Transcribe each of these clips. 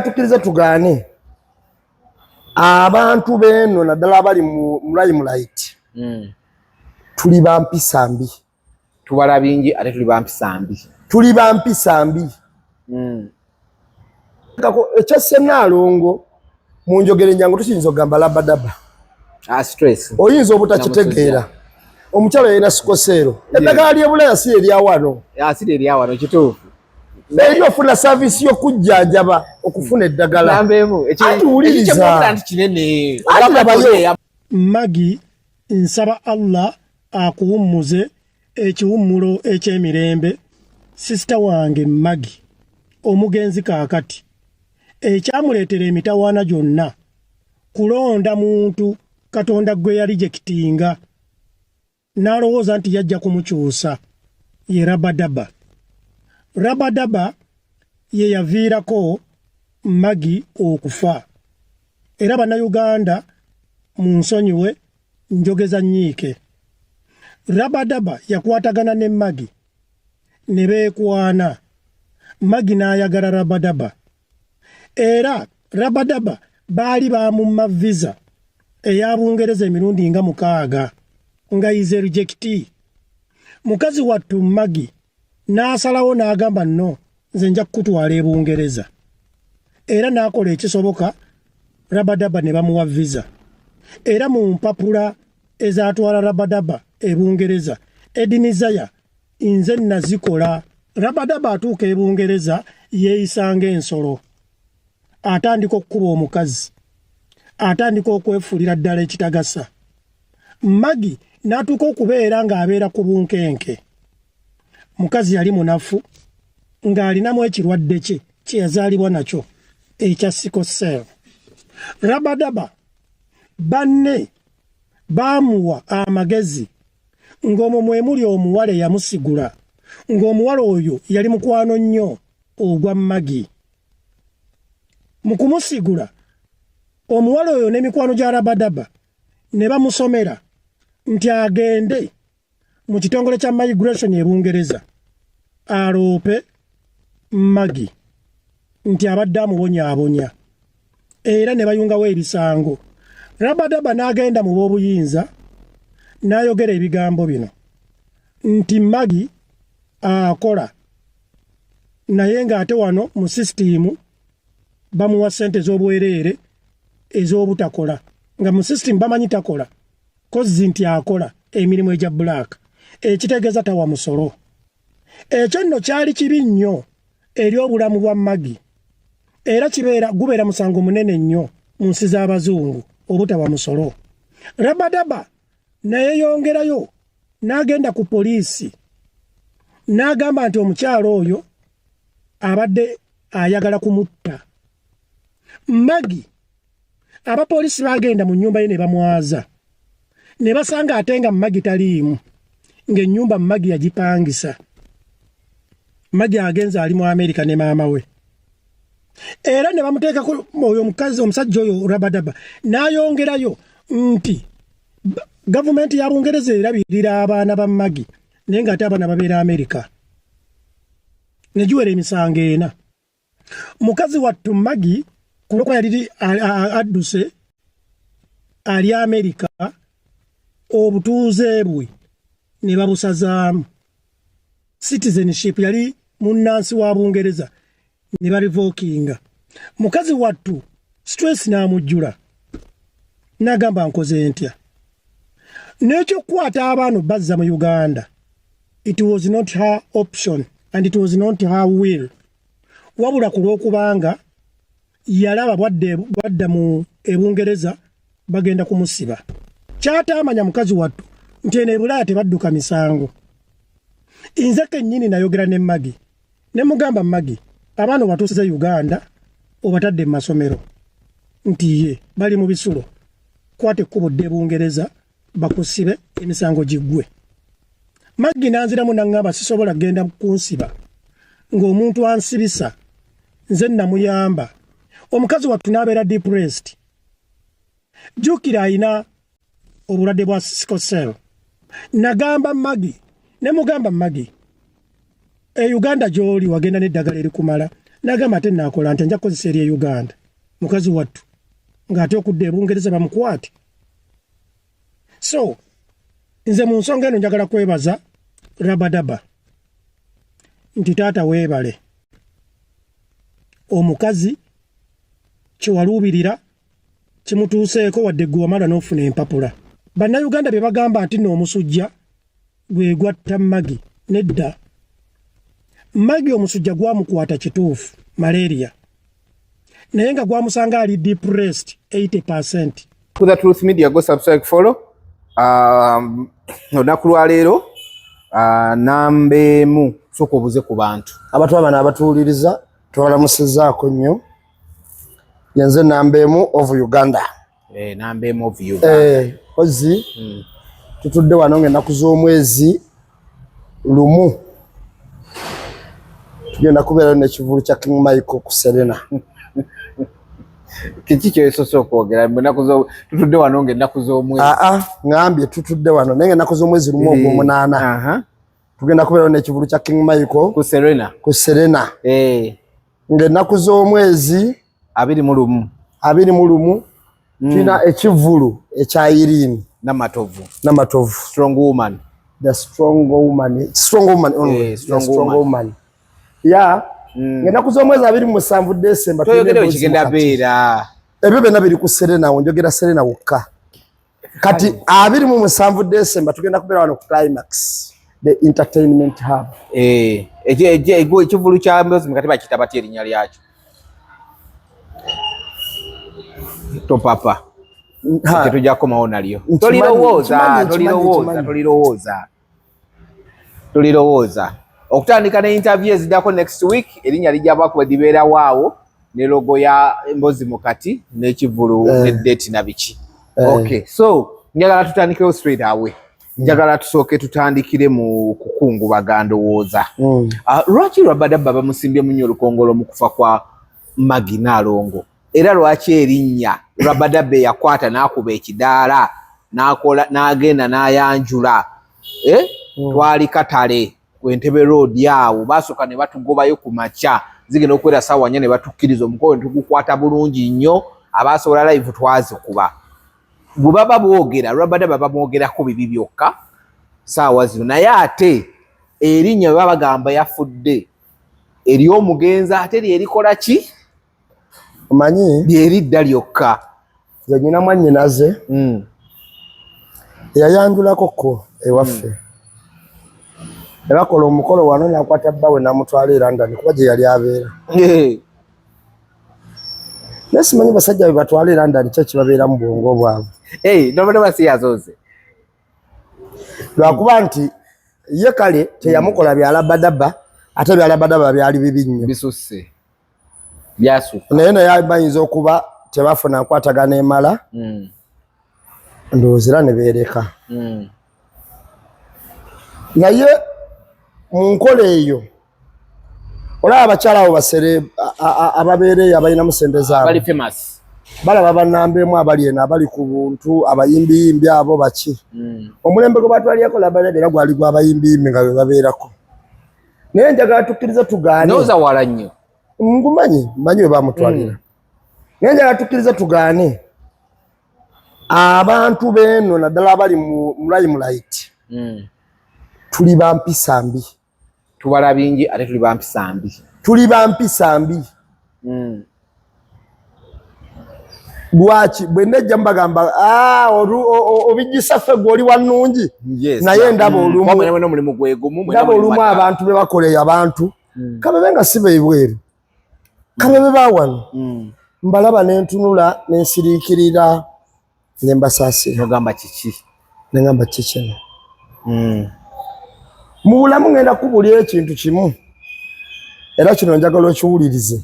Tukkirize tugaane, abantu beeno, naddala abali mu limelight, tuli ba mpisa mbi. Tubala bingi ate tuli bampisa mbi. Tuli ba mpisa mbi. Ekya Ssenaalongo, mu njogera enyangu tukiyinza okugamba labadaba. Ah, stress. Oyinza obutakitegeera, omukyalo yalina sickle cell, eddagala ly'ebulaya si eryawano. Ah, si eryawano, kituufu. Eri ofuna service y'okujjanjaba, okufuna eddagala. Namba emu. Anti wuliriza. Ekikyemwogera nti kinene. Anti labayo. Maggie, nsaba Allah akuwummuze ekiwummulo eky'emirembe. Sister wange Maggie omugenzi, kaakati ekyamuleetera emitawaana gyonna kulonda muntu Katonda gwe yali rejectinga n'alowooza nti yajja kumukyusa, ye Rabadaba. Rabadaba ye yaviirako Maggie okufa. Era Bannayuganda munsonyiwe, njogeza nnyiike. Rabadaba yakwatagana ne Maggie ne beekwana. Maggie n'ayagala Rabadaba, era Rabadaba baali bamumma visa eya Bungereza emirundi nga 6 nga is reject. Mukazi wattu Maggie n'asalawo n'agamba, "No, nze nja kukutwala e Bungereza." Era n'akola ekisoboka, Rabadaba ne bamuwa visa. Era mu mpapula ezatwala Rabadaba e Bungereza, edimizaya nze nazikola. Rabadaba atuuka e Bungereza, yeeyisa ng'ensolo, atandika okukuba omukazi, atandika okwefuulira ddala ekitagasa. Maggie n'atuuka okubeera ng'abeera ku bunkenke. Mukazi yali munafu, ng'alinamu ekirwadde kye kye yazaalibwa nakyo ekya sickle cell. Rabadaba banne baamuwa amagezi, ng'omwo mwe muli omuwala eyamusigula, ng'omuwala oyo yali mukwano nnyo ogwa Maggie. Mu kumusigula, omuwala oyo n'emikwano gya Rabadaba ne bamusomera nti agende mu kitongole kya migration e Bungereza aloope Maggie nti abadde amubonyaabonya, era ne bayungawo ebisango. Rabadaba n'agenda mu b'obuyinza n'ayogera ebigambo bino nti Maggie akola, naye ng'ate wano mu system bamuwa ssente z'obwereere ez'obutakola, nga mu system bamanyi takola, kozzi nti akola emirimu egya black, ekitegeeza tawa musolo. Ekyo nno kyali kibi nnyo eri obulamu bwa Maggie, era kibeera gubeera musango munene nnyo mu nsi z'abazungu obutawa musolo. Rabadaba nayeyongerayo n'agenda ku poliisi n'agamba nti omukyalo oyo abadde ayagala kumutta Maggie. Abapoliisi bagenda mu nnyumba ye ne bamwaza, ne basanga ate nga Maggie taliimu, ng'ennyumba Maggie yagipangisa. Maggie agenze ali mu Amerika ne maama we, era ne bamuteekako oyo omukazi, omusajja oyo Rabadaba n'ayongerayo nti gavumenti ya Bungereza erabirira abaana ba Maggie, naye ng'ate abaana babeera Amerika. Ne giwera emisango 4. Mukazi wattu Maggie, kulwokuba yali adduse ali Amerika, obutuuze bwe ne babusazaamu, citizenship, yali munnansi wa Bungereza, ne barevokinga. Mukazi wattu stress n'amujjula, n'agamba, "Nkoze ntya?" N'ekyokukwata abaana bazza mu Uganda, it was not her option and it was not her will, wabula ku lw'okubanga yalaba bwadda mu Ebungereza bagenda kumusiba. Kyataamanya mukazi wattu nti eno ebulaaya tebadduka misango. Nze kennyini nayogera ne Maggie ne mugamba, "Maggie, abaana obatuusize Uganda, obatadde mu masomero?" Nti ye, bali mu bisulo. "Kwata ekkubo dde Bungereza, bakusibe, emisango giggwe." Maggie nanziramu naŋŋamba, "Sisobola kugenda kunsiba ng'omuntu ansibisa nze namuyamba." Omukazi wattu n'abeera depressed. Jjukira ayina obulwadde bwa sickle cell. Nagamba Maggie ne mugamba, "Maggie, e Uganda gy'oli wagenda n'eddagala erikumala. N'agamba ate naakola nti nja kukozesa ery'e Uganda. Mukazi wattu ng'ate okudda e Bungereza bamukwate. So nze mu nsonga eno njagala kwebaza Rabadaba nti taata weebale, omukazi kyewaluubirira kimutuuseeko wadde gwe wamala n'ofuna empapula. Bannayuganda bye bagamba nti nno omusujja gwe gwatta Maggie, nedda. Maggie omusujja gwamukwata kituufu, malaria, naye nga gwamusanga ali depressed 80%. To the Truth Media, go subscribe, follow. Olunaku lwa leero namba emu, sooka obuze ku bantu. Abantu abano abatuwuliriza tubalamusizaako nnyo. Yenze namba emu of Uganda. Namba emu of Uganda. Ozi tutudde wano ng'ennaku z'omwezi 1, tugenda kubeerayo n'ekivulu kya King Michael ku Serena. Kiki kyesoose okwogera? Tutudde wano ng'ennaku z'omwezi. Aa, ŋŋambye tutudde wano naye ng'ennaku z'omwezi 1 ogw'omunaana tugenda kubeerayo n'ekivulu kya King Michael ku Serena. Ku Serena. Ng'ennaku z'omwezi 21. 21 tulina ekivulu ekya Irene Namatovu. Namatovu. Strong woman. The strong woman. Strong woman only. Strong The strong woman. woman. Ya. Ng'ennaku z'omwezi 27 December. Toyogere kigenda beera. Ebyo byonna biri ku Serena, njogera Serena wokka. Kati 27 December tugenda kubeera wano ku Climax, the entertainment hub. Ekivulu kya Mbozi kati bakiyita batya erinnya lyakyo? Topapa. Tetujja kukomawo nalyo. Tolirowooza, tolirowooza, tolirowooza. Tolirowooza. Okutandika ne interview eziddako next week, erinnya lijja kuba libeerawo awo ne logo ya Mbozi Mukati n'ekivulu ne date na biki. Okay, so njagala tutandikewo straight away. Njagala tusooke tutandikire mu kukungubaga ndowooza. Lwaki Rabadaba bamusimbye nnyo olukongolo mu kufa kwa Maggie Nalongo? Era lwaki erinnya Rabadaba yakwata n'akuba ekidaala n'akola n'agenda n'ayanjula? Twali katale ku Entebbe Road awo, baasooka ne batugobayo ku makya, zigenda okuwera ssaawa 4 ne batukkiriza omukolo ne tugukwata bulungi nnyo, abaasobola live twazikuba. Bwe baba boogera Rabadaba bamwogerako bibi byokka ssaawa zino, naye ate erinnya bwe baba bagamba yafudde ery'omugenzi ate lyerikola ki? Omanyi? Lyeridda lyokka. Nze nnyina mwannyinaze eyayanjulako ko ewaffe. Ne bakola omukolo wano n'akwata bbawe n'amutwala e London kuba gye yali abeera. Naye simanyi basajja be batwala e London ki ekibabeera mu bwongo bwabwe. Rabadaba si yazoze. Lwakuba nti ye kale teyamukola bya Rabadaba, ate bya Rabadaba byali bibi nnyo. Bisusse. Byasukka. Naye naye bayinza okuba tebafuna nkwatagana emala. Ndowooza era ne beereka. Naye mu nkola eyo olaba abakyala abo basere ababeera eyo abalinamu ssente zaabwe. Bali famous. Balaba bannamba emu abali eno abali ku buntu abayimbiyimbi abo baki. Omulembe gwe batwalirako Rabadaba era gwali gw'abayimbiyimbi nga bwe babeerako. Naye njagala tukkirize tugaane. Ndowooza wala nnyo. Ngumanyi, mmanyi we bamutwalira. Naye njagala tukkirize tugaane. Abantu b'eno naddala abali mu limelight. Tuli ba mpisa mbi. Tubala bingi ate tuli ba mpisa mbi. Tuli ba mpisa mbi. Lwaki bwe nejja mbagamba, obijjisa ffe gwe oli wa nnungi. Naye ndaba olumu. Kuba mwena omulimu gwe gumu, mwena Ndaba mulimu olumu matala. abantu be bakola abantu. Kababe nga si beebweru. Kababe ba wano. Mbalaba ne ntunula ne nsiriikirira ne mbasaasira. N'ogamba kiki? Ne ngamba kiki kino? Mu bulamu ngenda kubuulira ekintu kimu. Era kino njagala okiwulirize.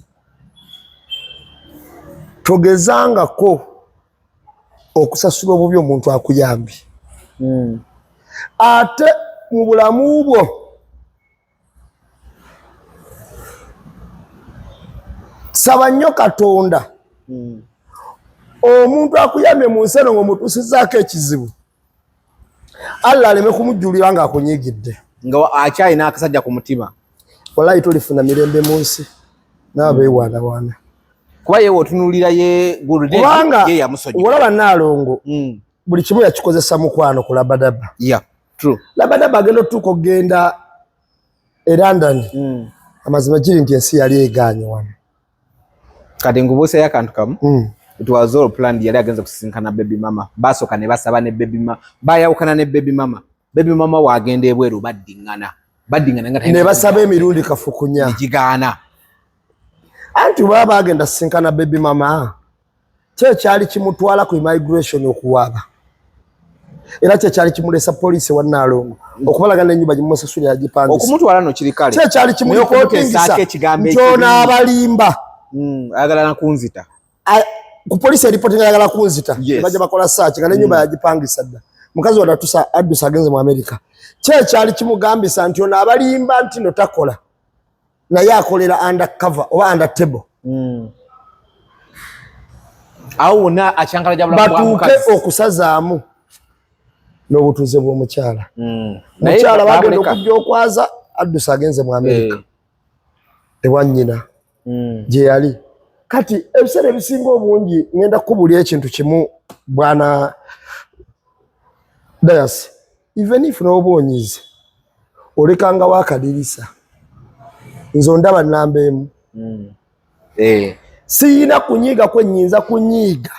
Togezangako okusasula obubi omuntu akuyambye. Ate mu bulamu bwo saba nnyo Katonda. Omuntu akuyambye mu nsi eno ng'omutuusizzaako ekizibu, Allah aleme kumujjulira ng'akunyiigidde. Nga akyalina akasajja ku mutima. Wallahi tolifuna mirembe mu nsi. Nabo beewaanawaana. Kuba ye wotunuulira ye kubanga olaba Nnaalongo buli kimu yakikozesa mukwano ku Rabadaba. Yeah, true. Rabadaba agenda otutuuka okugenda e London. Amazima giri nti ensi yali egaanye wano. Kati nkubuuseyo akantu kamu. It was all planned, yali agenze kusisinkana baby mama. Basooka ne basaba ne baby mama. Bayawukana ne baby mama. Baby mama wagenda ebweru baddiŋŋana. Baddiŋŋana nga ne basaba emirundi kafukunya. Negigaana. Anti baba bagenda sisinkana baby mama, kye kyali kimutwala ku immigration okuwaaba. Era kye kyali kimulesa poliisi wa Nnaalongo okubalaga n'ennyumba gimusasulira yagipangisa. Okumutwala no kiri kale. Kye kyali kimulipootingisa nti ono abalimba. Ayagala na kunzita. Ku poliisi eripootinga ayagala kunzita. Bajja bakola search nga n'ennyumba yagipangisa dda. Mukazi wa atusa addusa agenze mu America. Kye kyali kimugambisa nti ono abalimba nti no takola. Naye akolera under cover oba under table. Awo wonna akyankala bulamu bwa Batuuke okusazaamu n'obutuuze bw'omukyala. Mukyala bagenda okujja okwaza addusa agenze mu America. Ewa nnyina gye yali. Kati ebiseera ebisinga obungi ngenda kukubuulira ekintu kimu bwana Dayasi. Even if n'oba onyize olekangawo akadirisa. Nze ondaba nnamba emu. Siyina kunyiiga kwe nnyinza kunyiiga.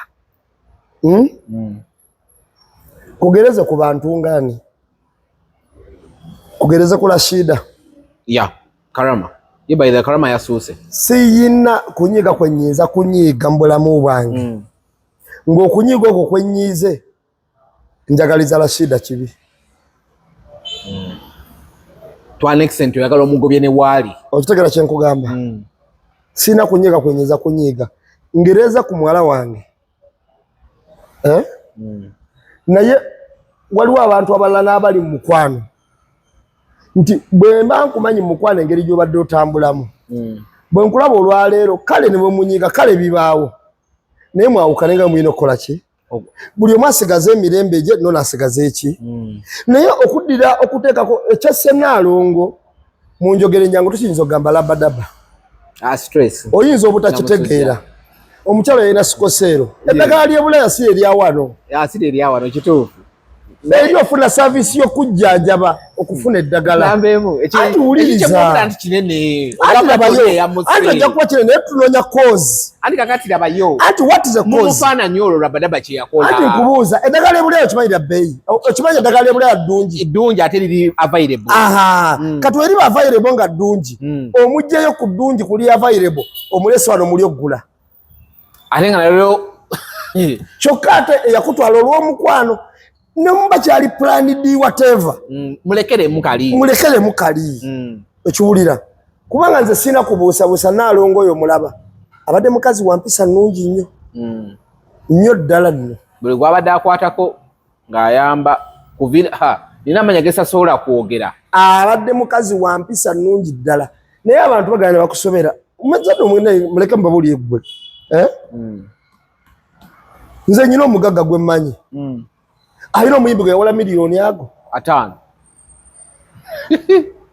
Kugereze ku bantu ngani? Kugereze ku Rashida. Yeah, Karama. Ye by the Karama yasuuse. Siyina kunyiiga kwe nnyinza kunyiiga mu bulamu bwange. Ng'okunyiiga okwo kwe nnyiize njagaliza Rashida kibi. To an extent oyagala omugobye ne waali. Okitegera kye nkugamba? Siyina kunyiiga kwe nnyinza kunyiiga. Ngereza ku muwala wange. Naye waliwo abantu abalala n'abali mu mukwano nti bwe mba nkumanyi mu mukwano engeri gy'obadde otambulamu, bwe nkulaba olwaleero kale ne bwe munyiiga kale bibaawo, naye mwawukane nga mulina okukola ki? Buli omu asigaze emirembe gye nono asigaze eki. Naye okuddira okuteekako ekya Nnaalongo mu njogera enyangu tukiyinza okugamba labadaba. Stress. Oyinza obutakitegeera. Omukyala yalina sickle cell. Eddagala ly'ebulaya si erya wano. Si erya wano kituufu. Eri ofuna service y'okujjanjaba okufuna eddagala. Namba emu. Anti wuliriza. Anti kinene. Anti ojja kuba kinene naye tunoonya cause. Anti kakati labayo. Anti what is the cause? Mumufaananyi olwo Rabadaba kye yakola. Anti nkubuuza eddagala ebulaya okimanyi lya bbeeyi. Okimanyi eddagala ebulaya ddungi. Ddungi ate liri available. Kati eriba available nga ddungi. Omuggyeyo ku ddungi kuli available omulese wano muli oggula. Ate nga nalyo kyokka ate eyakutwala olw'omukwano ne muba kyali plan D whatever. Mulekeremu kali. Mulekeremu kali. Ekiwulira. Kubanga nze sirina kubuusabuusa Nnaalongo oyo mulaba. Abadde mukazi wa mpisa nnungi nnyo. Nnyo ddala nno. Buli gw'abadde akwatako ng'ayamba kuvira nina amanya ge sasobola kwogera. Abadde mukazi wa mpisa nnungi ddala. Naye abantu bagenda ne bakusobera. Omuzadde omwene muleke mbabuulire ggwe. Nze nnyina omugagga gwe mmanyi. Alina omuyimbi gwe yawola miliyoni ago. 5.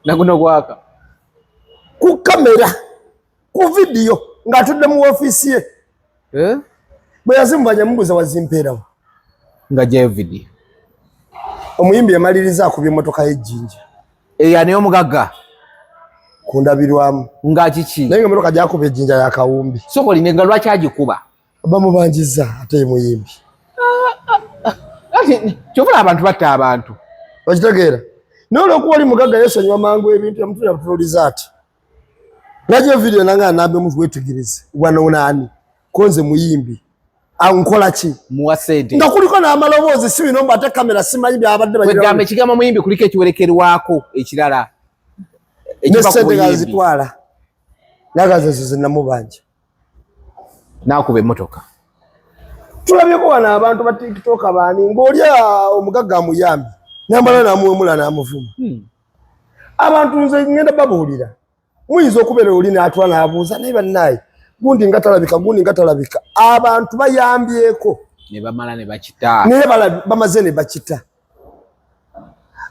Naguno gwaka. Ku kamera, ku vidiyo ng'atudde mu woofiisi ye. Bwe yazimubanja mubuuza wazimpeerawo. Nga gye vidiyo. Omuyimbi yamaliriza akubye emmotoka y'ejjinja. Eya naye omugagga. Ku ndabirwamu. Nga kiki? Naye ng'emmotoka gy'akuba ejjinja ya kawumbi. Soko line nga lwaki agikuba? Bamubanjizza ate ye muyimbi. Kyova abantu batta abantu. Okitegeera? Naye olw'okuba oli mugagga yeesonyiwa mangu ebintu yamutunula butunuuliza ati. Najja vidiyo nange anambe omuntu weetegereze wano naani ko nze muyimbi ankola ki? Muwa ssente. Nga kuliko n'amaloboozi si bino mbu ate kamera simanyi byabadde bagira. Kwegamba ekigambo muyimbi kuliko ekiwerekerwako ekirala. Ne ssente nga zitwala. Nagaza ezo ze namubanja. N'akuba emmotoka. Tulabyeko wano abantu ba TikTok baani ng'oli omugagga amuyambye n'amala n'amuwemula n'amuvuma. Abantu nze ngenda babuulira. Muyinza okubeera oli n'atula n'abuuza naye bannaaye gundi nga talabika gundi nga talabika. Abantu bayambyeko. Ne bamala ne bakita. Naye bamaze ne bakita.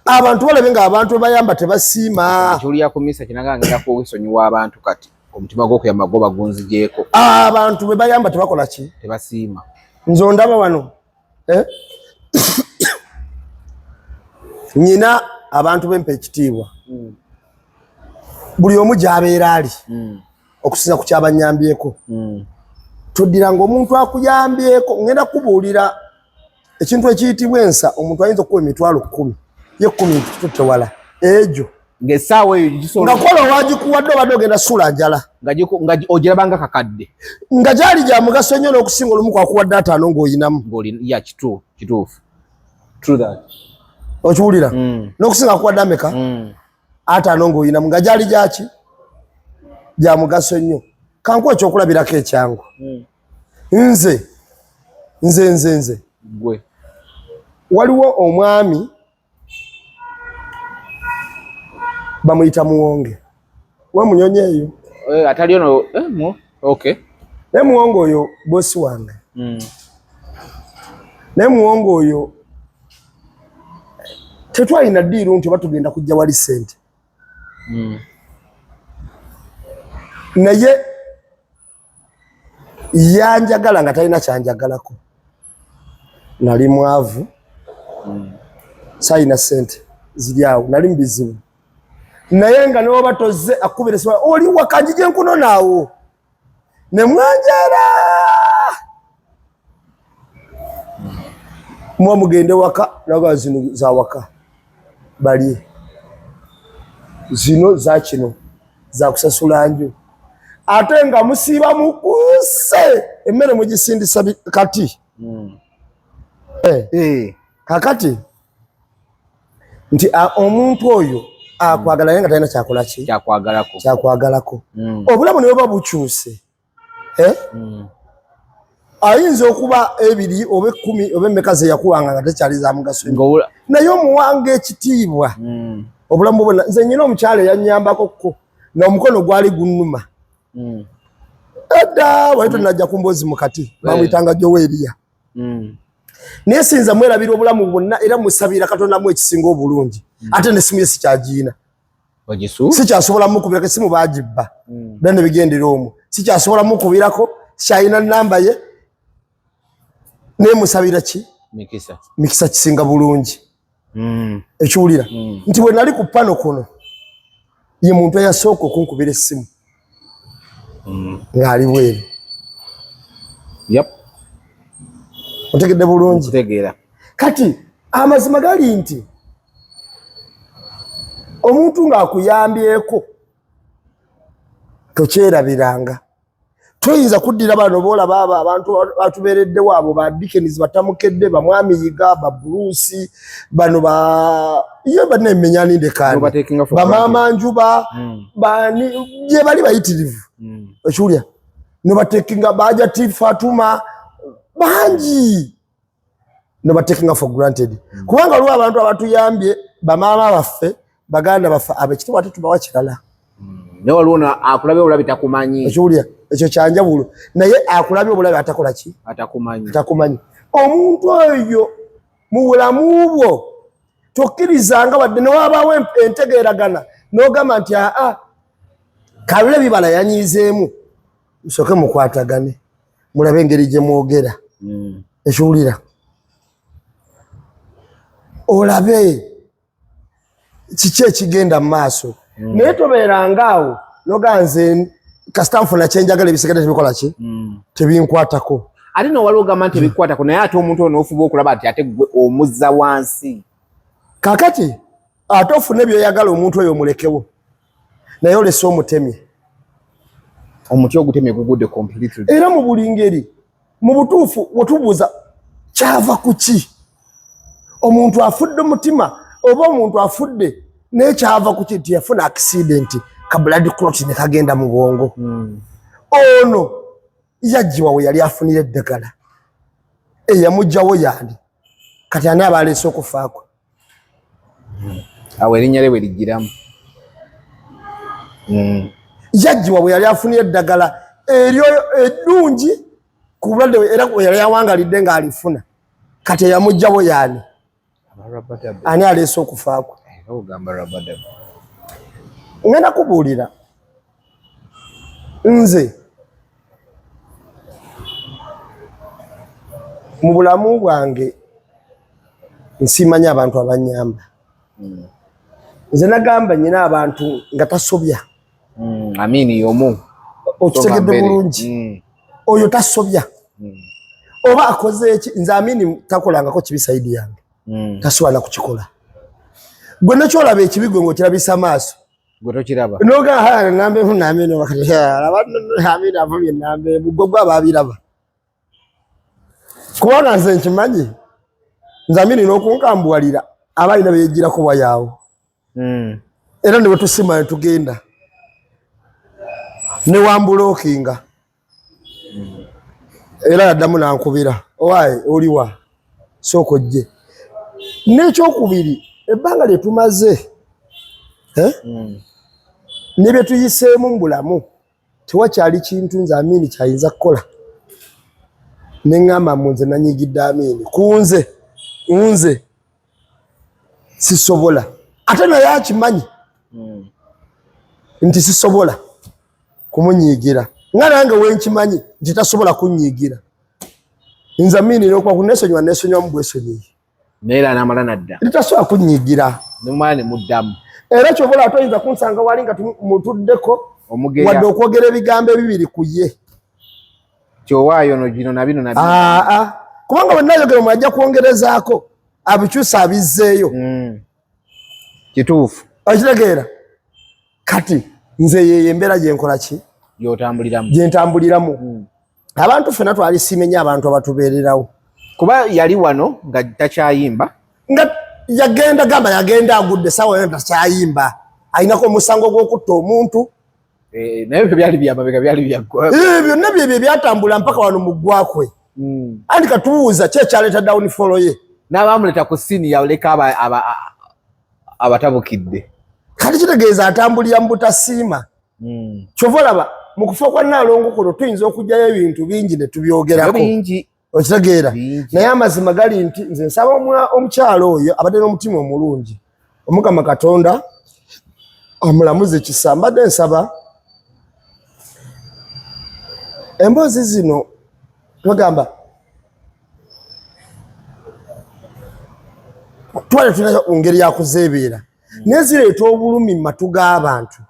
Abantu balabye ng'abantu bayamba tebasiima. Ky'olya ku misa kinaga ngenda kwesonyiwa abantu kati. Omutima gw'okuyamba gwo bagunzigyeko. Abantu bwe bayamba tebakola ki? Tebasiima. Nze ondaba wano eh? Nyina abantu bempa ekitiibwa buli omu gy'abeera ali okusinza ku kyabanyambyeko. Toddiranga omuntu akuyambyeko. Ngenda kubuulira ekintu ekiyitibwa ensa. Omuntu ayinza okukuwa emitwalo 10, ye 10 nkitutte wala egyo Ng'essaawa eyo gisobola nga kola wagikuwadde obadde ogenda sula njala, nga ogirabanga kakadde, nga gyali gya mugaso nnyo n'okusinga olumu kwakuwadde 50 ng'oyinamu. Ng'oli ya kituufu, true that. Okiwulira? N'okusinga akuwadde ameka? 50 ng'oyinamu, nga gyali gyaki gya mugaso nnyo. Kankuwa ekyokulabirako ekyangu. Nze nze nze nze Gwe. Waliwo omwami bamuyita Muwonge we Munyonyi eyo. Eh, atali ono eh, okay. Naye Muwonge oyo bosi wange. Naye Muwonge oyo tetwalina deal nti oba tugenda kujja wali sente. Naye yanjagala nga talina kyanjagalako. Nali mwavu, sayina sente ziri awo, nali mubizibu, naye nga newoba tozze akubira esimu, oli waka, njije nkunonaawo nemwanjala muba mugende waka, naga zino za waka balye, zino za kino zakusasula nju, ate nga musiiba mukuse emmere mugisindisa kati. Eh. Eh. Kakati nti omuntu oyo akwagala naye nga talina kyakola ki? Kyakwagalako. Kyakwagalako. Obulamu ne buba bukyuse, eh? Ayinza okuba 2 oba 10 oba emmeka ze yakuwanga nga tekyali za mugaso nnyo. Naye omuwanga ekitiibwa obulamu bwonna. Nze nyina omukyala eyanyambako ko n'omukono gwali gunnuma edda, wali tonajja ku mboozi mu kati, bamuyitanga Joweeriya. Naye sinza mwerabira obulamu bwonna, era musabira Katonda mu ekisinga obulungi. Ate nesimu ye sikyagiina. Ogisu? Sikyasobola mukubirako esimu, bagibba era nebigendera omwo. Sikyasobola mukubirako, sikyalina namba ye, naye musabira ki? Mikisa. Mikisa kisinga bulungi. Ekiwulira nti bwe nali ku pano kuno, ye muntu eyasooka okunkubira essimu ng'ali bweru. Otegedde bulungi? Kutegeera. Kati amazima gali nti omuntu ng'akuyambyeko tokyerabiranga. Toyinza kuddira bano boolaba abo abantu batubeereddewo, abo ba Dickens, batamukedde, bamwami Yiga, ba Bruce, bano ba ye bannemenya ndekaani, Nobatekinga for bamaama Njuba, bani gye bali bayitirivu. Ekiwulya nobatekinga bajati Fatuma bangi, nobatekinga for granted, kubanga waliwo abantu abatuyambye, bamaama baffe, baganda baffe, abekitiibwa ate tubawa kirala. Naye waliwo akulabye obulabi takumanyi. Ekiwulya ekyo kyanjawulo, naye akulabye obulabi atakola ki? Atakumanyi. Atakumanyi. Omuntu oyo mu bulamu bwo tokkirizanga wadde newabaawo entegeeragana n'ogamba nti aa, Kalule bibala yanyiizeemu, musooke mukwatagane mulabe engeri gye mwogera. Ekiwulira olabe kiki ekigenda mu maaso, naye tobeeranga awo noga nze kasita nfuna kyenjagala, ebisigadde tebikola ki? Tebinkwatako. Ate no waliwo ogamba nti ebikwatako, naye ate omuntu ono ofuba okulaba nti ate gwe omuzza wansi. Kakati ate ofune byoyagala, omuntu oyo omulekewo, naye olese omutemye. Omuti ogutemye gugudde completely. Era mu buli ngeri, mu butuufu, wetubuuza kyava ku ki omuntu afudde omutima oba omuntu afudde, naye kyava ku ki nti yafuna accident, ka blood clot ne kagenda mu bwongo? Ono yajjiwa we yali afunira eddagala, eyamugjawo yandi? Kati ani aba aleese okufaakwe? Awo erinnya lye bwe lijjiramu. Yajjiwa bwe yali afunira eddagala eryo eddungi ku bulwadde era we yali awangalidde ng'alifuna. Kati eyamugjawo yaani? Ani aleese okufaakwe? Ogamba Rabadab. Ngenda kubuulira. Nze mu bulamu bwange nsiimanya abantu abanyamba. Nze nagamba nyina abantu nga tasobya. Amini yomu okitegedde bulungi. Oyo tasobya. Oba akoze eki, nze Amini takolangako kibi side yange. Tasobola na kukikola. Gwe nekyolaba ekibi gwe ng'okirabisa maaso. Gwe tokiraba. Noga haya nambe emu nambe eno wakati, alaba Amini avumye nambe emu, gwe gwe ababiraba. Kubanga nze nkimanyi, nze Amini n'okunkambuwalira aba alina bye yeggyirako wayaawo. Era ne bwe tusima ne tugenda ne wambulookinga. Era yaddamu n'ankubira, owaaye oliwa, sooka ojje. N'ekyokubiri, ebbanga lye tumaze, ne bye tuyiseemu mu bulamu, tewakyali kintu nze Amini kyayinza kukola. Ne ŋŋamba mbu nze nanyigidde Amini, ku nze, nze sisobola. Ate naye akimanyi nti sisobola kumunyiigira, nga nange wenkimanyi nti tasobola kunnyiigira. Nze Amini n'okuba kuneesonyiwa, neesonyiwamu bwesonyiyi. Naye era n'amala n'adda. Nti tasobola kunnyiigira. Nemumala ne muddamu. Era ky'oba olaba toyinza kunsanga wali nga mutuddeko wadde okwogera ebigambo ebibiri ku ye. Ky'owaayo no bino na bino na bino. Aa, kubanga bwe nnaayogera omwo ajja kwongerezaako abikyusa abizzeeyo. Kituufu. Okitegeera? Kati nze yeyo embeera gye nkola ki? Gy'otambuliramu. Gye ntambuliramu. Abantu ffenna twalisiimye nnyo abantu abatubeererawo. Kuba yali wano nga takyayimba. Nga yagenda gamba yagenda agudde essaawa yonna takyayimba. Alinako omusango gw'okutta omuntu. Naye ebyo byali bya mabega, byali bya ggwa. Byonna byebyo ebyatambula mpaka wano mu ggwakwe. Anti katubuuza ki ekyaleeta downfall ye? N'abaamuleta ku scene yaleka abatabukidde. Kati kitegeeza atambulira mu butasiima. Ky'ova olaba mu kufa kwa Nnaalongo kuno tuyinza okuggyayo ebintu bingi ne tubyogerako. Bingi. Okitegeera? Bingi. Naye amazima gali nti nze nsaba omukyalo oyo abadde n'omutima omulungi, Omukama Katonda amulamuze kisa. Mbadde nsaba emboozi zino twegamba twale tulina ngeri ya kuzeebeera, naye zireeta obulumi mu matu g'abantu.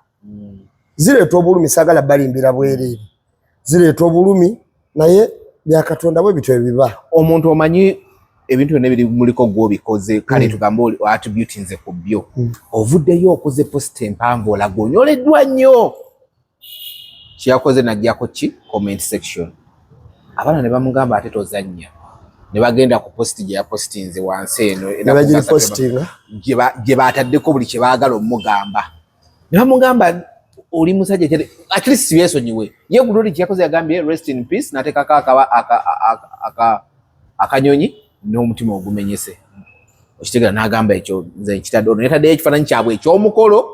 Zireeta obulumi, saagala balimbira bwereere, zireeta obulumi, naye bya Katonda bwe bityo ebiba. Omuntu omanyi ebintu byonna ebiri muliko gw'obikoze, kale tugambe oli attribute nze ku byo. Ovuddeyo okoze post empanvu olaga onyoleddwa nnyo. Kyeyakoze n'aggyako ki comment section. Abaana ne bamugamba ate tozannya. Ne bagenda ku post gye yapostinze wansi eno. Ne bagiripostinga. Gye bataddeko buli kye baagala omugamba. Ne bamugamba oli musajja kyali, at least yeesonyiwe. Ye Glory kye yakoze yagambye rest in peace, n'ateekako akanyonyi n'omutima ogumenyese. Okitegeera n'agamba ekyo nze nkitadde ono yataddeyo ekifaananyi kyabwe eky'omukolo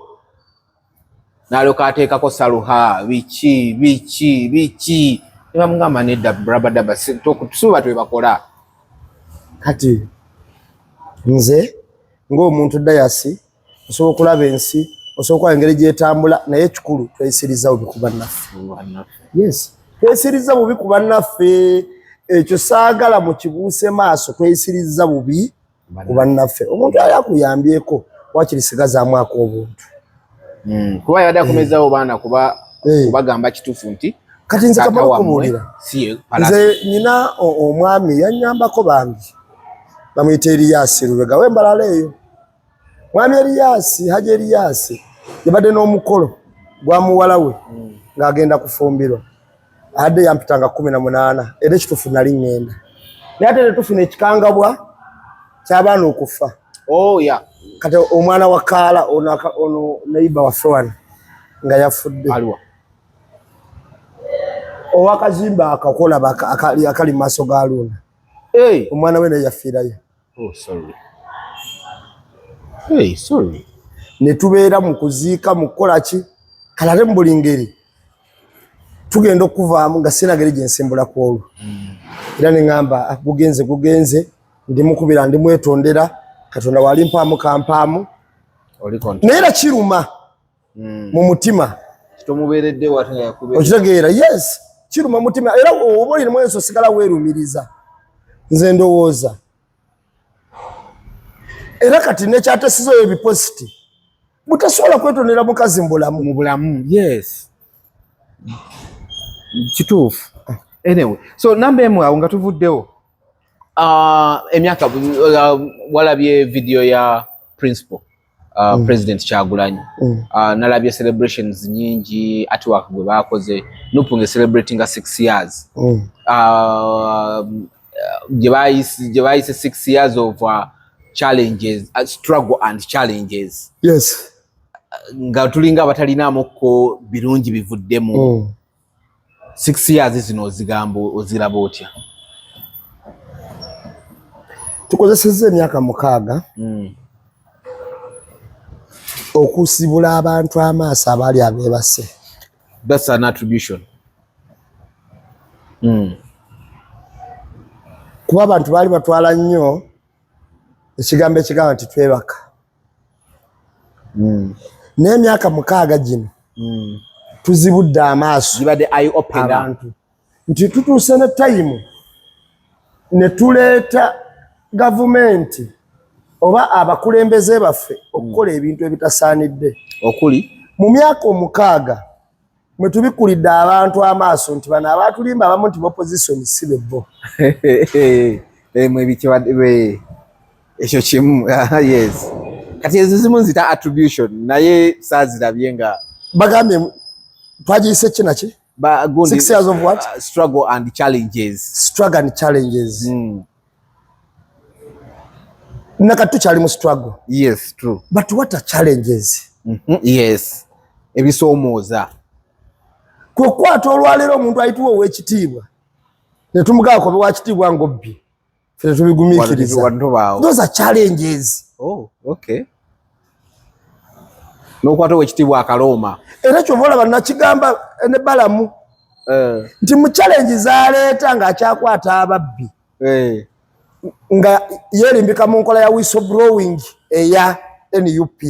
n'alyoka ateekako saluha biki biki biki. Ne bamugamba nedda brabadaba tusuuba twebakola. Kati nze ng'omuntu Dayasi osobola okulaba ensi, osobola okulaba engeri gy'etambula, naye ekikulu tweyisiriza bubi ku bannaffe. Yes, tweyisiriza bubi ku bannaffe. Ekyo saagala mukibuuse maaso, tweyisiriza bubi ku bannaffe. Omuntu yali akuyambyeko wakiri sigazaamu ak'obuntu. Kuba yabadde akomezaawo baana kubagamba kituufu nti kati nze taata kamala wammwe okubuulira. si ye palasi. Nze nina omwami yannyambako bambi, bamuyita Eriyasi Lubega w'Embalala eyo. Mwami Eriyasi, Haji Eriyasi yabadde n'omukolo gwa muwala we ng'agenda kufumbirwa. Adde yampitanga 18 era ekituufu nali ŋŋenda, naye ate tetufuna ekikangabwa ky'abaana okufa. Oh, yeah. Kati omwana wa Kaala ono neighbor waffe wano nga yafudde. Aliwa? Owakazimba akakola akali mu maaso ga Luna. Hey. Omwana we naye yafiirayo. Oh, sorry. Hey, sorry. Ne tubeera mu kuziika mu kukola ki, kale ate mu buli ngeri tugenda okuvaamu nga sirina ngeri gye nsimbula ku olwo. Era ne ŋŋamba, gugenze, gugenze, ndimukubira, ndimwetondera, Katonda wali mpaamu kampaamu. Oli control. Naye era kiruma mu mutima. Tomubeeredde Okitegeera? Yes, kiruma mutima, era oba olinamu enso osigala weerumiriza. Nze ndowooza era kati nekyatesizayo ebipositi butasobola kwetondera mukazi mu bulamu. Mu bulamu, yes, kituufu. Anyway, so namba emu awo nga tuvuddewo, emyaka, walabye video ya principal, President Kyagulanyi? Nalabye celebrations nyingi, artwork gwe bakoze NUP nga celebrating 6 years, gye bayise 6 years of challenges, struggle and challenges. Nga tulinga abatalinaamukko birungi bivuddemu. 6 years zino ozigamba oziraba otya? Tukozesezza emyaka 6 okusibula abantu amaaso abaali abeebase. That's an attribution. Kuba abantu baali batwala nnyo ekigambo ekigamba nti twebaka, n'emyaka 6 gino tuzibudde amaaso Gibadde eye opener. abantu, nti tutuuse ne time ne tuleeta gavumenti oba abakulembeze baffe okukola ebintu ebitasaanidde. Okuli? Mu myaka 6 mwe tubikulidde abantu amaaso nti bano abatulimba abamu nti opposition si bebbo. Mwe ekyo kimu, yes. Kati ezo zimu nzita attribution, naye saazirabye nga Bagambye twagiyise ki naki? 6 years of what? Struggle and challenges. Struggle and challenges. Nakati tukyali mu struggle. Yes, true. But what are challenges? Yes, ebisoomooza. Kwekwata olwaleero omuntu ayitibwa ow'ekitiibwa ne tumugamba kobe wa kitiibwa ng'obbi, ffe tetubigumiikiriza. Wantobaawo. Those are challenges. Oh, okay, n'okwata owekitiibwa akalooma. Era kyova olaba nakigamba ne Balamu nti mu challenge zaleeta ng'akyakwata ababbi, nga yeerimbika mu nkola ya whistleblowing eya NUP.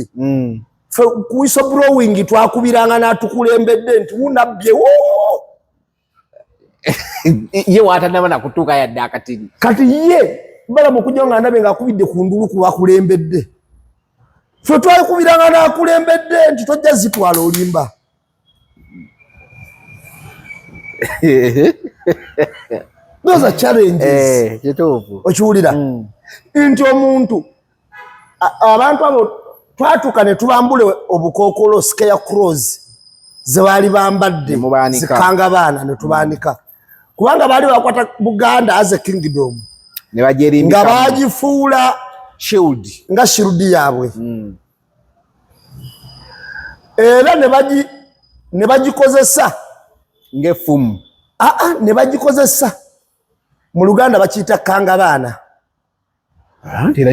Ffe ku whistleblowing twakubiranga n'atukulembedde nti wunabbye woo. Ye watanaba nakutuuka yadde akatini. Kati ye Balamu okujja nga ndabye ng'akubidde ku ndulu ku bakulembedde, ffe twakubiranga n'akulembedde nti tojja zitwala, olimba. Those are challenges. Kituufu. Okiwulira nti omuntu abantu abo twatuuka ne tubambula obukookolo, scarecrows ze baali bambadde. Ne mubaanika. Zikanga baana ne tubaanika, kubanga baali bakwata Buganda as a kingdom ne bagyerimbika nga bagifuula shield, nga shield yaabwe. Era ne bagikozesa ng'effumu. Aa, ne bagikozesa, mu Luganda bakiyita kangabaana. Anti era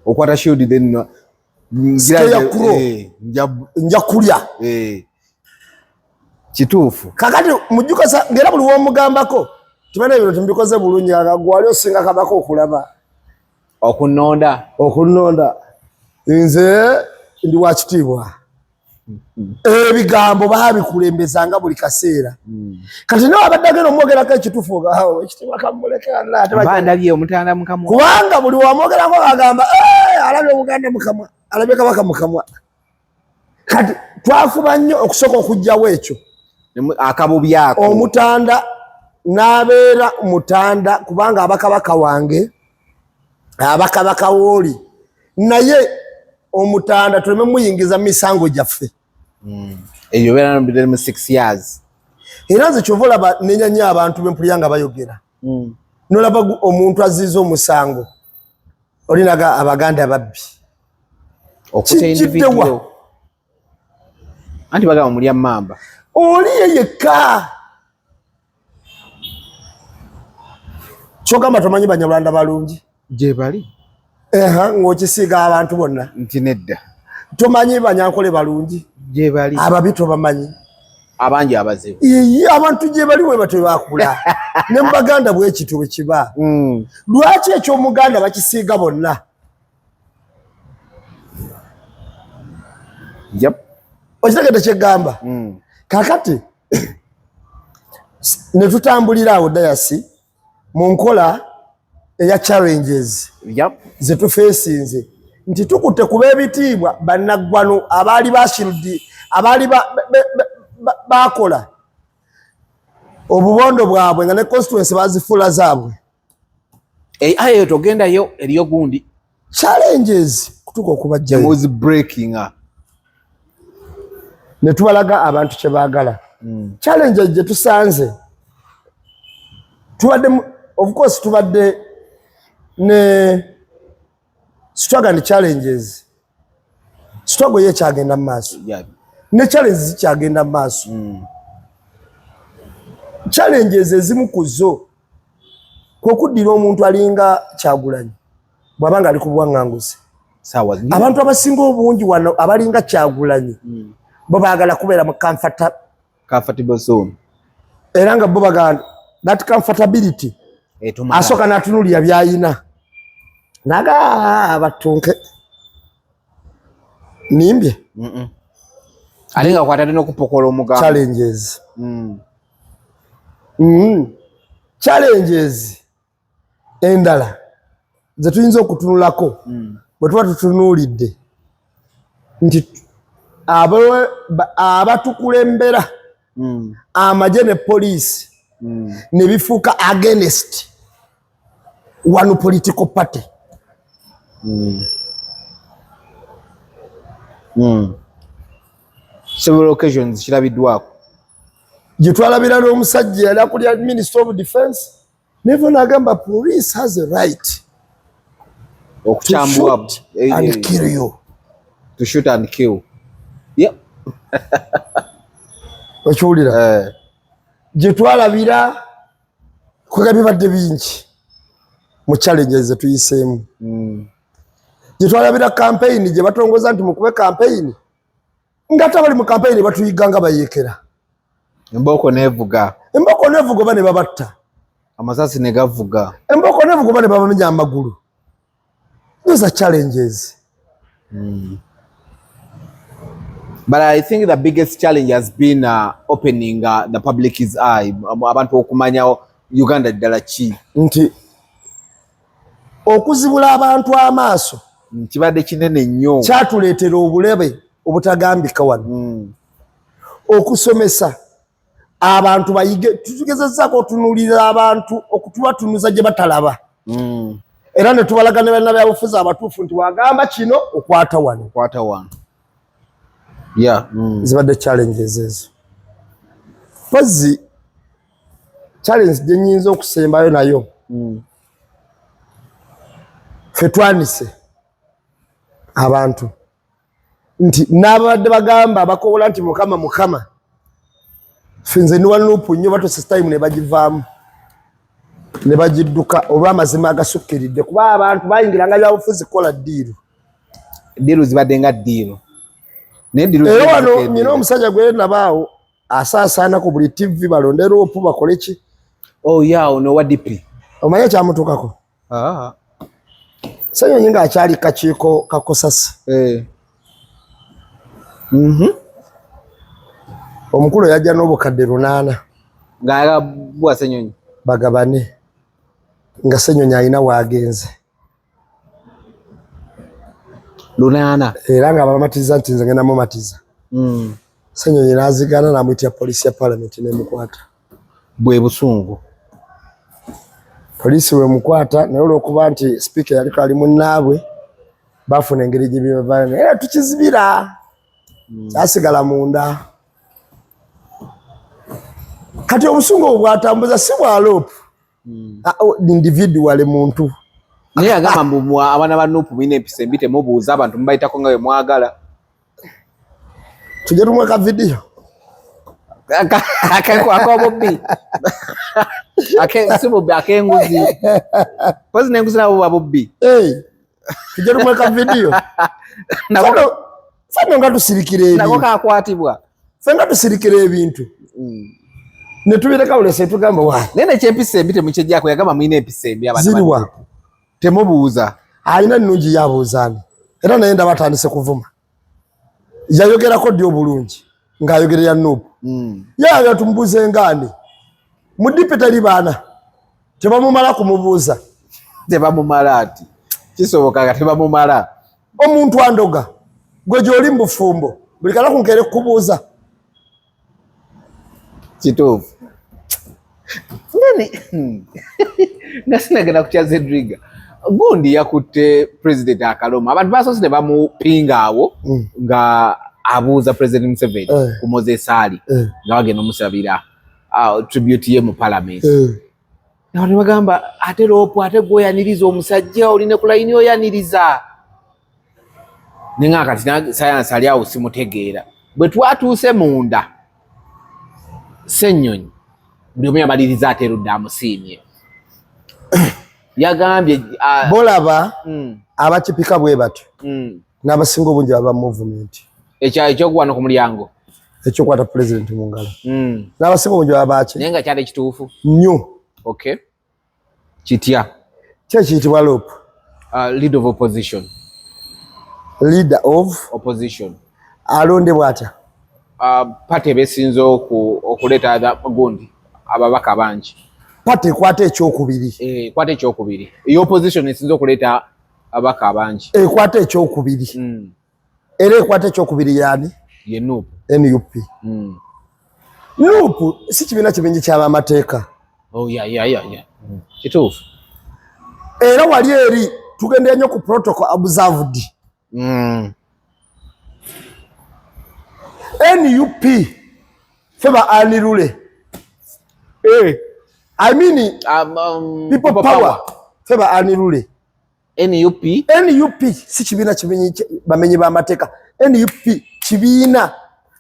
okwata shield then Scarecrow. Nja kulya. Kituufu. Kakati mujjukasa ngera buli womugambako tibana ebino timbikoze bulungi, nga gwali osinga kabaka okulaba. Okunonda. Okunonda, nze ndi wa kitiibwa. Ebigambo babikulembezanga buli kaseera. Kati nawe abadde agenda omwogerako ekituufu, ogaawo ekitiibwa kamuleke. Bandabye omutanda mukamwa. Kubanga buli wamwogerako agamba, "Eh, alabye Obuganda mukamwa, alabye kabaka mukamwa." Kati twafuba nnyo okusooka okuggyawo ekyo. Akabubi ako. Omutanda n'abeera mutanda kubanga abakabaka wange, abakabaka wooli, naye omutanda tuleme muyingiza mu misango gyaffe. Eyo beera mu 6 years. Era nze kyova olaba nenya nnyo abantu bempulira nga bayogera, nolaba omuntu aziiza omusango olinaga Abaganda babbi. Okuta Kijjidde wa? individual. Anti bagamba mulya mamba. Oli ye yekka kyogamba tomanyi Banyarwanda balungi? Gye bali. Eha, ng'okisiiga abantu bonna. Nti nedda. Tomanyi Banyankole balungi? Gye bali. Ababi tobamanyi? Abangi abazibu. Iyi, abantu gye bali bwe batyo bakula, ne mu Baganda bwe kityo bwe kiba. Lwaki ekyomuganda bakisiiga bonna? Yep. Okitegedde kyegamba? Kakati ne tutambulira awo dayasi mu nkola eya challenges ze tufeesinze nti tukutte kuba ebitiibwa bannaggwano abaali bashirudi abaali bakola obubondo bwabwe nga ne constituency bazifuula zaabwe. Ayo togendayo eriyo gundi challenges kutuka okubajjayo breaking ne tubalaga abantu kye baagala. Challenges gye tusanze tubadde, of course tubadde ne struggle and challenges. Struggle ye ekyagenda mu maaso ne challenges zikyagenda mu maaso. Challenges ezimu ku zo kwe kuddira omuntu alinga Kyagulanyi bw'aba nga ali ku bwaŋŋanguzi. Abantu abasinga obungi wano abalinga Kyagulanyi bo baagala kubeera mu comfortable zone, era nga bo bagamba that comfortability asooka n'atunuulira by'ayina naga abatunke nimbye ate nga kwatadde n'okupokola omugambo. Challenges Challenges endala ze tuyinza okutunulako bwe tuba tutunuulidde nti abatukulembera amagye ne poliisi ne bifuuka against one political party. Several occasions kirabiddwako. Gye twalabira n'omusajja yali akulira Minister of Defense nevo n'agamba police has a right to shoot and kill you. To shoot and kill. Yep. Okiwulira? Gye twalabira kwega bibadde bingi mu challenges ze tuyiseemu. Gye twalabira campaign gye batongoza nti mukube campaign nga ate abali mu campaign batuyiga nga bayeekera. Embooko nevuga. Embooko nevuga oba ne babatta. Amasasi ne gavuga. Embooko nevuga oba ne babamenya amagulu. Those are challenges. But I think the biggest challenge has been opening the public's eye. Abantu okumanya Uganda ddala ki. Nti okuzibula abantu amaaso kibadde kinene nnyo. Kyatuleetera obulebe obutagambika wano. Okusomesa abantu bayige, tugezezaako otunuulira abantu okutubatunuza gye batalaba. Era ne tubalaga ne bannabyabufuzi abatuufu nti wagamba kino okwata wano. Okwata wano. Yeah. Zibadde challenges ezo. Mpozzi challenge gye nnyinza okusembayo nayo. Ffe twanise abantu nti n'ababadde bagamba abakowola nti Mukama Mukama, ffe nze ndi wa NUP nnyo, batuuse time ne bagivaamu ne bagidduka olw'amazima agasukkiridde, kuba abantu bayingiranga byabufuzi kukola deal. Deal zibadde nga deal. Naye deal era wano nyina omusajja gwe nabaawo asaasaana ku buli TV balonde LOP bakole ki. Oh yeah, ono wa DP. Omanyi ekyamutuukako? Ah. Ssenyonyi ng'akyali kakiiko ka COSASE. Omukulu yajja n'obukadde 800. Ng'ayagala buwa Ssenyonyi. Bagabane. Nga Ssenyonyi alina w'agenze. 800. Era nga bamatiza nti nze ngenda mumatiza. Ssenyonyi n'azigaana n'amuyitira poliisi ya Paalamenti n'emukwata. Bwe busungu. Poliisi bwemukwata naye olw'okuba nti sipiika yaliko ali munnaabwe bafuna engeri gye bibavayo naye era tukizibira. Kyasigala munda. Kati obusungu obwo bwatambuza si bwa LOP. Individual muntu. Naye agamba mbu abaana ba NUP mulina empisa embi, temubuuza abantu, mubayitako nga bwe mwagala. Tujje tumwe ka video. Ak'obubbi. Si bubbi, ak'enguzi. Mpozi n'enguzi nabo buba bubbi. Tujje tumwe ka video. Fano nga tusirikira ebintu. Nako kakwatibwa. Ffe nga tusirikira ebintu. Ne tubireka bulese tugamba wa. Naye nekyempisa embi temukyejjako, yagamba mulina empisa embi abaana ba Ziriwa. NUP. Temubuuza. Alina ennungi yabuuzaani. Era naye ndaba atandise kuvuma. Yayogerako ddi obulungi. Ng'ayogerera NUP. Yayagala tumubuuze ngaani mu DP teri baana, tebamumala kumubuuza. Tebamumala ati kisoboka nga tebamumala. Omuntu andoga gwe gy'oli mu bufumbo buli kanaku nkeere kukubuuza. Kituufu. Nga sinagenda ku kya Zedriga, gundi yakutte president akaloma, abantu basoose ne bamupinga awo nga abuuza President Museveni ku Moses Ali nga bagenda omusabira tribute ye mu parliament. Abantu bagamba ate LOP, ate gweoyaniriza omusajja oline ku layini oyaniriza, nenga kati sayansi ali awo simutegeera. Bwe twatuuse munda Ssennyonyi buli omu yamaliriza ate erudda amusiimye, yagambye Bolaba abakipika bwe batyo n'abasinga obungi baba movement. Ekyokuwano ku mulyango. Ekyokwata president mu ngalo n'abasinga obungi baba baki. Naye nga kyali kituufu. Nnyo. Okay, kitya? Ki ekiyitibwa LOP? Leader of opposition. Leader of opposition. Alondebwa atya? Party ebesinze okuleeta gundi ababaka bangi. Party ekwata ekyokubiri. Ekwata ekyokubiri, ey'opposition esinze okuleeta ababaka abangi. Ekwata ekyokubiri. Era ekwata ekyokubiri yani? Ye NUP. NUP. NUP si kibiina kibingi kyabamateeka. Oh, yeah. Kituufu. Era wali eri tugendera nnyo ku protocol observed. NUP fe ba unruly. I mean, people power fe ba unruly. NUP. NUP si kibiina kimenyi bamenyi b'amateeka. NUP kibiina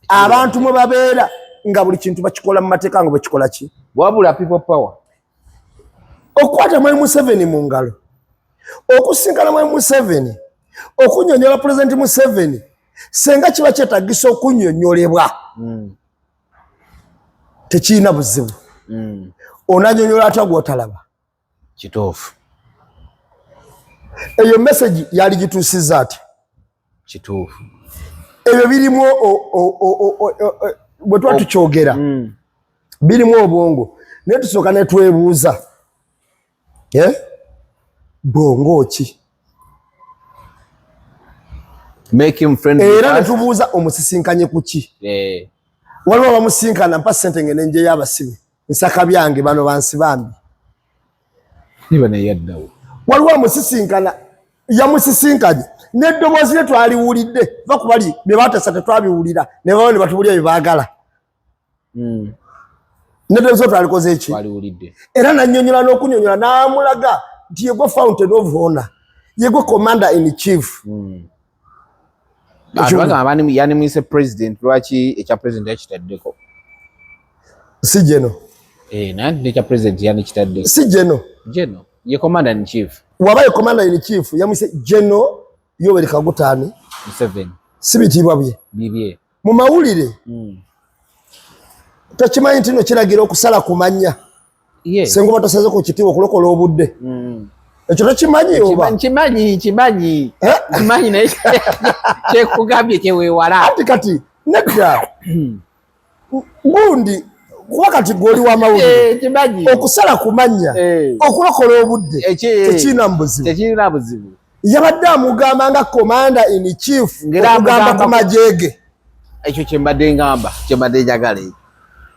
abantu mwe babeera nga buli kintu bakikola mu mateeka nga bwe kikola ki. Wabula people power. Okukwata Mwami Museveni mu ngalo, okusinkana Mwami Museveni, okunyonyola Pulezidenti Museveni, senga kiba kyetagisa okunyonyolebwa, tekirina buzibu. Onanyonyola atya gwotalaba? Kituufu. Eyo message yali gituusiza ati. Kituufu. Ebyo birimu bwe tuba tukyogera birimu obwongo, naye tusooka ne twebuuza, bwongo ki? Make him friend. Era ne tubuuza omusisinkanye ku ki? Waliwo abamusinkana, mpa ssente ngende njeyo abasibe, nsaka byange, bano bansi bambi. Niba neyaddawo. Waliwo amusisinkana, yamusisinkanye n'eddoboozi lye twaliwulidde, va ku bali bye bateesa tetwabiwulira, ne baba ne batubulira bye baagala. N'eddoboozi lye twalikoze eki? Twaliwulidde. Era nannyonnyola n'okunnyonnyola n'amulaga nti yegwe fountain of honor, yegwe commander in chief. Bagamba yanimwise president, lwaki ekya president yakitaddeko? Si geno. Naye nekya president yanikitaddeko. Si geno. Geno ye commander in chief. Waba ye commander in chief, yamwise Geno Yoweri Kagutani Museveni. Si bitiibwa bye? Bibye. Mu mawulire tokimanyi nti no kiragira okusala ku mannya? Senga oba tosaze ku kitiibwa okulokola obudde. Ekyo tokimanyi oba? Nkimanyi, nkimanyi. Nkimanyi, naye kyekugambye kyeweewala. Anti kati nedda gundi, kuba kati gwoli w'amawulire. Nkimanyi. Okusala ku mannya okulokola obudde tekirina mu buzibu. Tekirina buzibu. Yabadde amugamba nga commander in chief, Ng'era okugamba amugamba ku majeege. Ekyo kyembadde ngamba, kyembadde njagala ekyo.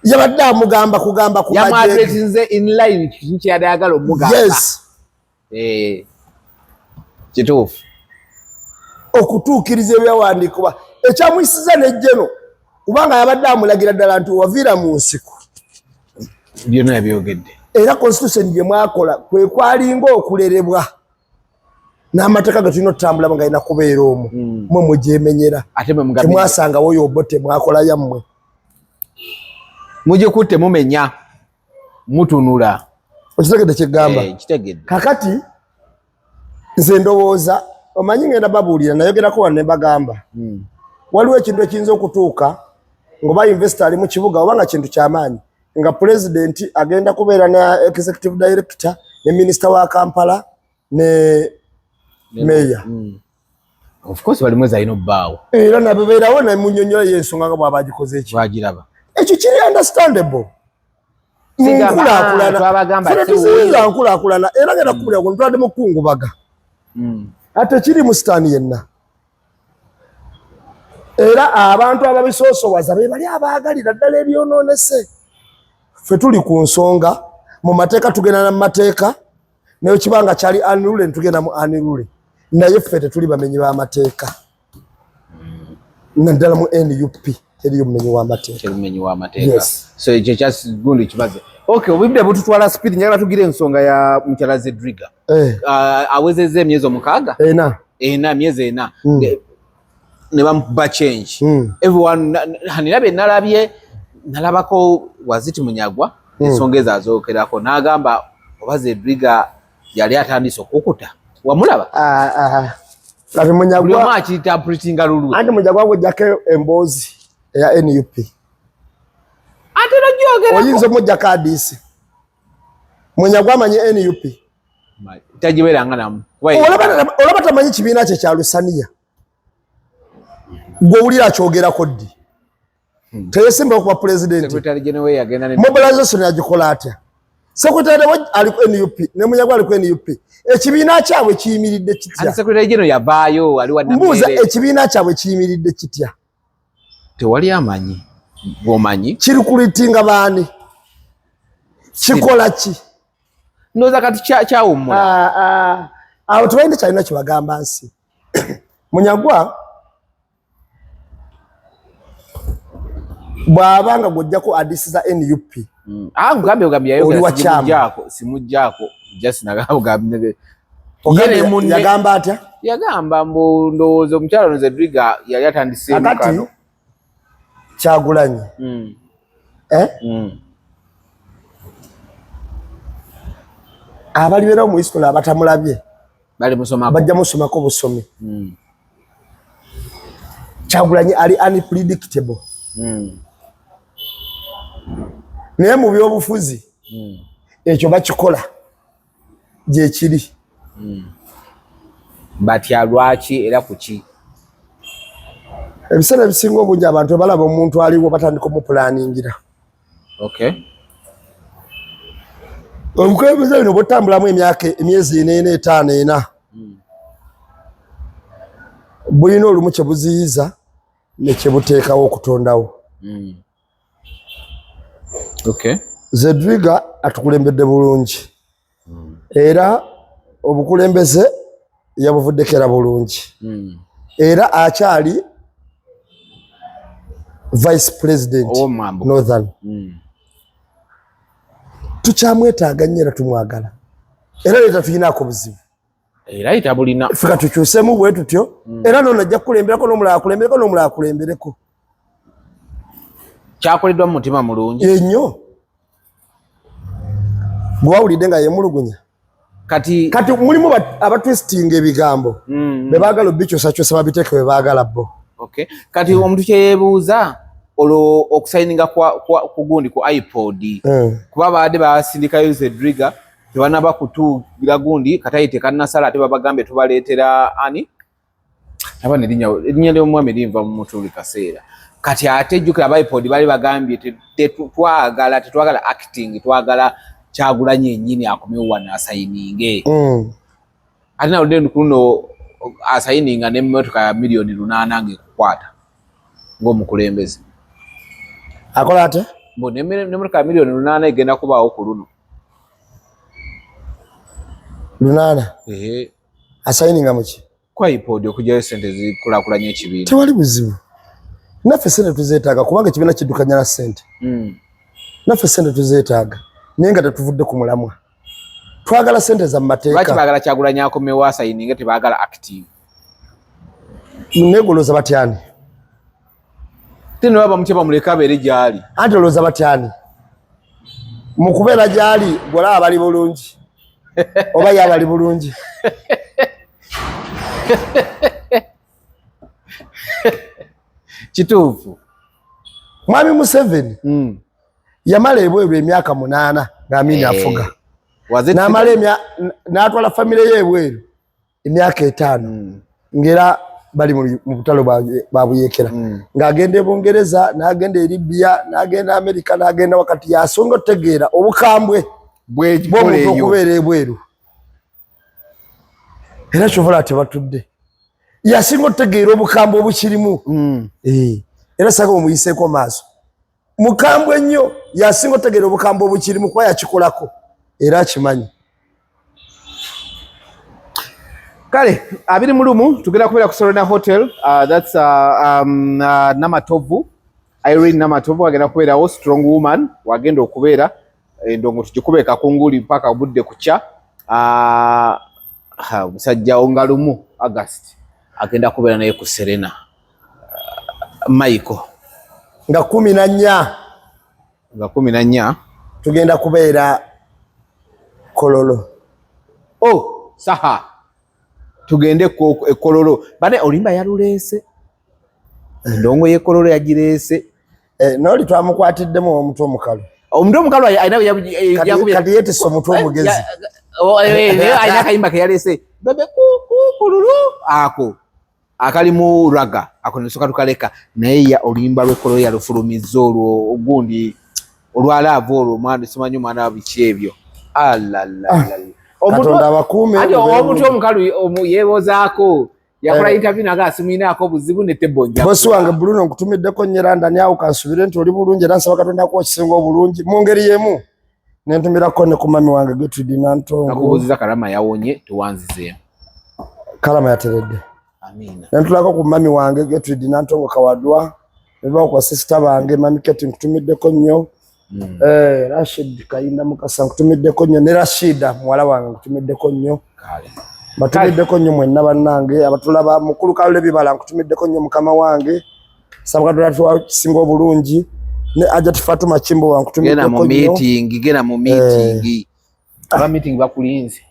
Yabadde amugamba kugamba ku majeege. Yamuaddressinze in line kintu kyeyali ayagala omugamba. Yes. Kituufu. Okutuukiriza ebyawandiikibwa ekyamuyisiza nejjeno, kubanga yabadde amulagira ddala nti waviira mu nsiko. Byonna yabyogedde. Era constitution gye mwakola kwe kwalinga okulerebwa n'amateeka ge tulina otutambulamu nga alina kubeera omwo. Mwe mugyemenyera. Ate mwe mugambe. Temwasangawo yobote, mwakola yammwe. Mugikutte, mumenya, mutunula. Okitegedde kyegamba? Kitegedde. Kakati nze ndowooza omanyi ngenda babuulira, nayogerako wano ne bagamba waliwo ekintu ekiyinza okutuuka ng'oba investor ali mu kibuga, oba nga kintu kyamaanyi, nga pulezidenti agenda kubeera na executive director ne minisita wa Kampala ne meya. Of course Balimwezo alina obbaawo. Era nabebeerawo nemunyonyola yensonga nga bwaba agikoze eki. Twagiraba. Ekyo kiri understandable. Munkulaakulana. Ffe tusinza nkulaakulana era ngenda kukubulira kuno tubadde mu kukungubaga. Ate kiri mu sitaani yenna. Era abantu ababisoosowaza be bali abaagalira ddala ebyonoonese. Ffe tuli ku nsonga mu mateeka, tugenda na mu mateeka, naye kiba nga kyali unruly tugenda mu unruly, naye ffe tetuli bamenyi b'amateeka, naddala mu NUP teriyo mumenyi w'amateeka. Teri mumenyi w'amateeka. Yes. So ekyo kya gundi kibaze. Okay, obudde bututwala speed, njagala tugire ensonga ya mukyala Zedriga. Awezezza emyezi 6? Ena. Ena, myezi ena. Ne bamuba change. Everyone, nalabye nalabye nalabako Waziti Munyagwa ensonga ezo azookerako n'agamba oba Zedriga yali atandise okukuta. Wamulaba? Kati Munyagwa buli omu akiyinterpretinga lulwe. Anti Munyagwa gw'oggyako emboozi eya NUP. Ate n'ogyogerako. Oyinza omuggyako adiisi. Munyagwa amanyi NUP. Tagibeeranga namu. Olaba tamanyi kibiina kye kya Lusaniya. Gw'owulira akyogerako ddi? Teyesimbawo kuba pulezidenti. Secretary General yagenda ne Mobilization yagikola atya? Secretary ali ku NUP ne Munyagwa ali ku NUP. Ekibiina kyabwe kiyimiridde kitya? Secretary General yavaayo ali wa Mbuuza, ekibiina kyabwe kiyimiridde kitya? Tewali amanyi. Gwomanyi? Kiri kulitinga baani? Kikola ki? Ndowooza kati kyawummula. Awo tebalina kyalina kyebagamba nsi. Munyagwa bw'aba nga gw'ojjako adisi za NUP. Oli wa kyama. Simuggyako, just nagambye. Yagamba atya? Yagamba mbu ndowooza omukyala ono Zedriga yali atandise Akati Kyagulanyi. Abalibeerawo mu history abatamulabye bajja musomako busomi. Kyagulanyi ali unpredictable. Naye mu byobufuzi ekyo bakikola gyekiri. Batya lwaki era kuki? Ebiseera ebisinga obungi abantu balaba omuntu aliwo batandika omupulaningira. Okay. Obukulembeze bino bwotambulamu emyaka emyezi 4 5 4 bulina olumu kye buziyiza ne kye buteekawo okutondawo. Okay. Zedriga atukulembedde bulungi. Era obukulembeze yabuvuddeko era bulungi. Era akyali Vice President Northern. Tukyamwetaaga nnyo era tumwagala. Era leeta tulinaako buzibu. Era itabulina. Ffe katukyusemu bwe tutyo. Era nono ajja kukulemberako n'omulala akulembereko n'omulala akulembereko. Kyakoleddwa mu mutima mulungi. Ennyo. Gwawulidde nga yemulugunya. Kati Kati mulimu abatwistinga ebigambo. Be baagala obikyusakyusa babiteeke we baagala bo. Okay. Kati omuntu kye yeebuuza olwo okusayininga ku gundi ku iPod. Kuba baadde basindikayo Zedriga tebanaba kutuugira gundi katayi tekannasala ate babagambye tubaleetera ani? Aba erinnya ly'omwami linva mu mutwe buli kaseera. Kati ate jjukira aba iPod baali bagambye tetwagala acting, twagala Kyagulanyi yennyini akomewo wano asayininge. Ate nawulidde ku luno asayininga n'emmotoka ya miliyoni 8 ng'ekukwata ng'omukulembeze. Akola atya? Mbu n'emmotoka ya miliyoni 8 egenda kubaawo ku luno. 8? Asayininga muki? Ku iPod okuggyayo ssente zikulaakulanya ekibiina. Tewali buzibu. Naffe ssente tuzeetaaga kubanga ekibiina kiddukanya na ssente. Naffe ssente tuzeetaaga naye nga tetuvudde ku mulamwa. Twagala ssente za mateeka. Lwaki baagala Kyagulanyi akomewo asayininge tebaagala acting? Neegolooza batyani? Tino baba mutya bamuleka abeere gy'ali. Anti olowooza batyani? Mu kubeera gy'ali gw'olaba bali bulungi oba ye abali bulungi. Kituufu. Mwami Museveni yamala ebweru emyaka 8 ng'Amini afuga. N'amala n'atwala famire ye ebweru emyaka 5 ng'era bali mu butalo bwa buyekera ng'agenda e Bungereza, n'agenda e Libya, n'agenda Amerika, n'agenda wakati yasonga otegeera obukambwe bw'omuntu okubeera ebweru. Era kyovola tebatudde, yasinga otegeera obukambwe obukirimu. Era saka omuyiseeko maaso, mukambwe nnyo, yasinga otegeera obukambwe obukirimu kuba yakikolako era akimanyi. Kale 21 tugenda kubeera ku Serena Hotel, that's Namatovu, Irene Namatovu agenda kubeerawo, strong woman wagenda okubeera. Endongo tugikube kakunguli mpaka budde kukya. Omusajja nga 1 August agenda kubeera naye ku Serena. Michael nga 14, nga 14 tugenda kubeera Kololo. Oh, saha tugende ekololo bane olimba yaluleese endongo y'ekololo yagireese. Noli twamukwatiddemu omutwe omukalu. Omutwe omukalu kati yeetisse omutwe omugezi. Alina akayimba ke yaleese bebe kukululu ako akalimu raga ako nesoka tukaleka, naye ya oluyimba lw'ekkololo yalufulumizza olwo ogundi olwalaavu olwo omwana simanyi omwana biki ebyo. Katonda abakuume. Omuntu omukalu yeewozaako yakola interview naga asimwinaako obuzibu ne tebonja. Bosi wange Bruno nkutumiddeko nnyo era ndani awo kansubire nti oli bulungi, era nsaba Katonda akuwa ekisinga obulungi mu ngeri y'emu. Nentumirako ne ku mami wange Gertrude Nantongo. Nakubuuziza Kalama yawonye tewanzizeemu. Kalama yateredde. Amina. Nentulako ku mami wange Gertrude Nantongo Kawadwa, nebawo kwa sister bange mami Keti nkutumiddeko nnyo. Rashid Kayinda Mukasa nkutumiddeko nnyo, ne Rashida muwala wange nkutumiddeko nnyo. Batumiddeko nnyo mwenna bannange abatulaba. Mukulu Kalule Bibala nkutumiddeko nnyo mukama wange. Saba Katonda tuwa kisinga obulungi. Ne Ajat Fatuma Kimbo wankutumiddeko nnyo. Genda mu meeting, genda mu meeting. Aba meeting bakulinze.